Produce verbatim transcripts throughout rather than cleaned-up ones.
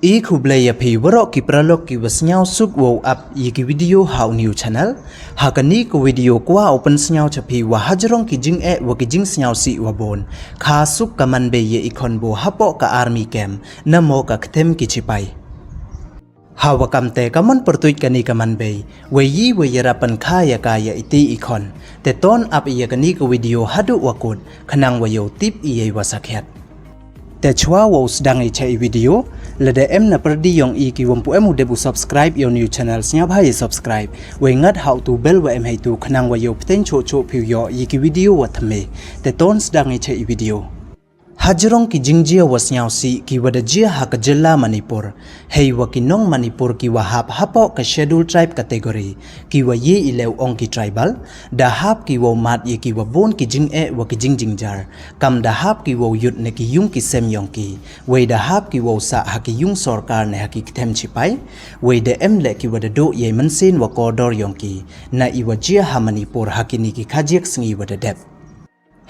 I khublei ïa phi waroh ki paralok ki wa sngewsuk wow ap ïa ki video ha u new channel. Ha kani ka video kwah u pynsngew cha phi wa hajrong ki jingeh wa ki jingsngewsih wa bun, kha suk ka manbei ïa i khon boo hapoh ka army camp, namo ka kthem ki chipai. Ha wa kamte ka mon pyrtuit kani ka manbei, wei yi wa ïarap pynkha ïa ka ïa iti i khon. Te ton ap ïa kani ka video haduh wa kut, khnang wa yoh tip ïa i wa sakhiat. Te chwa wow sdang i cha i video, lada em na pyrdi yong i ki wam pu em u dep u subscribe ïa u new channel, sngewbha ïa subscribe, wei ngat ha u tu bell wa em heitu khnang wa yoh pteng choh choh phi u yoh ïa ki video wa thymme. Te ton sdang i cha i video. Hajrong ki jingjia wa sngewsih ki wa da jia ha ka jylla Manipur, hei wa ki nong Manipur ki wa hap hapoh ka schedule tribe category, ki wa ye i leh ong ki tribal, da hap ki wow mad ïa ki wa bun ki jingeh wa ki jingjynjar, kam da hap ki wow yut na ki yung ki sem yong ki, wei da hap ki wow sah ha ki yung sorkar ne ha ki kthem chipai, wei da em leh ki wa da duh ïa i mynsiem wa kordor yong ki, na i wa jia ha Manipur ha kini ki khajiak sngi wa da dep.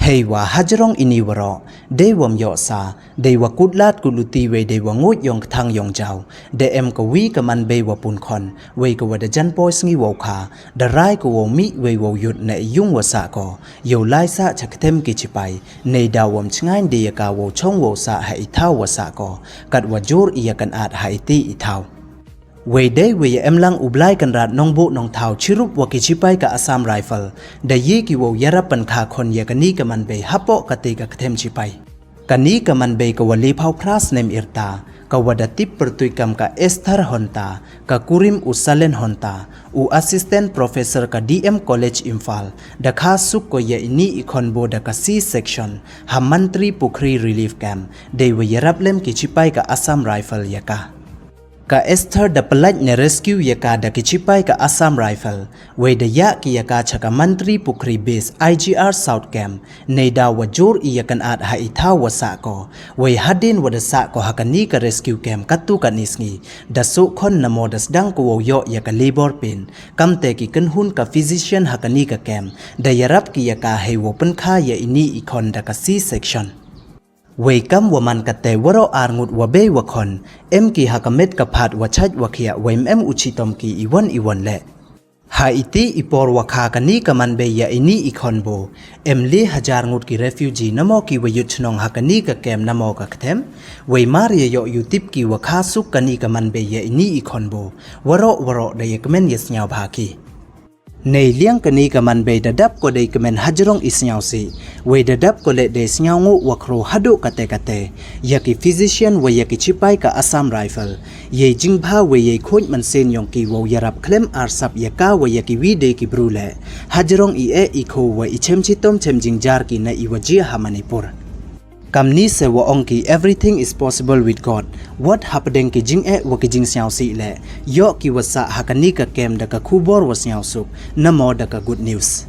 Hei wa hajrong ini waroh, dei wam yoh sa, dei wa kut lad kut luti wei dei wa nguid yong kthang yong jaw, da em ka wi ka manbei wa pun khon, wei ka wa da jan poi sngi wow kha, da rai ka wow mih wei wow yut na i yung wa sah ko, yow lai sah cha kthem ki chipai, nei da wam chngain dei ïa ka wow chong wow sah ha i thaw wa sah ko, kat wa jur ïa kan at ha iti i thaw. Wei dei wei ïa em lang u Blai Kynrad Nongbuh Nongthaw chirup wa ki chipai ka Assam Rifle, da ye ki wow ïarap pynkha khon ïa kani ka manbei hapoh kati ka kthem chipai. Kani ka manbei ka wa liphaw phra snem irta, ka wa da tip pyrtuit kam ka Esther Honta, ka kurim u Salen Honta, u assistant professor ka D M College Imphal, da kha suk ko ïa ini i khon boo da ka C section, ha Mantri Pukhri Relief Camp, dei wa ïarap lem ki chipai ka Assam Rifle ïa ka. Ka Esther da pyllait ne rescue ïa ka da ki chipai ka Assam Rifle, wei da ïa ki ïa ka cha ka Mantri Pukhri Base I G R South Camp, nei da wa jur ïa kan at ha i thaw wa sah ko, wei hadien wa da sah ko ha kani ka rescue camp katu kani sngi, da suh khon namo da sdang ko wow yoh ïa ka labour pain, kamte ki kynhun ka physician ha kani ka camp, da ïarap ki ïa ka hei wow pynkha ïa ini i khon da ka C section. Wei kam wa man kate waroh ar ngut wa bei wa khon, em ki ha ka met ka phad wa chait wa khiah wei em u chitom ki i wan i wan leh. Ha iti i por wa kha kani ka manbei ïa ini i khon boo, em le hajar ngut ki refugee namo ki wa yut chnong ha kani ka camp namo ka kthem, wei mar ïa yoh ïu tip ki wa kha suk kani ka manbei ïa ini i khon boo, waroh waroh da ïa kmen ïa sngewbha ki. Nei liang kani ka manbei da dap ko dei kmen hajrong i sngewsih, wei da dap ko leh dei sngewnguh wa khro haduh kate kate, ïa ki physician wei ïa ki chipai ka Assam Rifle, ïa i jingbha wei ïa i khuid mynsiem yong ki wow ïarap khlem arsap ïa ka wei ïa ki wi dei ki bru leh, hajrong i eh i kho wei i chem chitom chem jingjar ki na i wa jia ha Manipur. Kamni se wa ong ki everything is possible with God. Wat hapdeng ki jingeh wa ki jingsngewsih leh, yoh ki wa sah ha kani ka camp da ka khubor wa sngewsuk, namo da ka good news.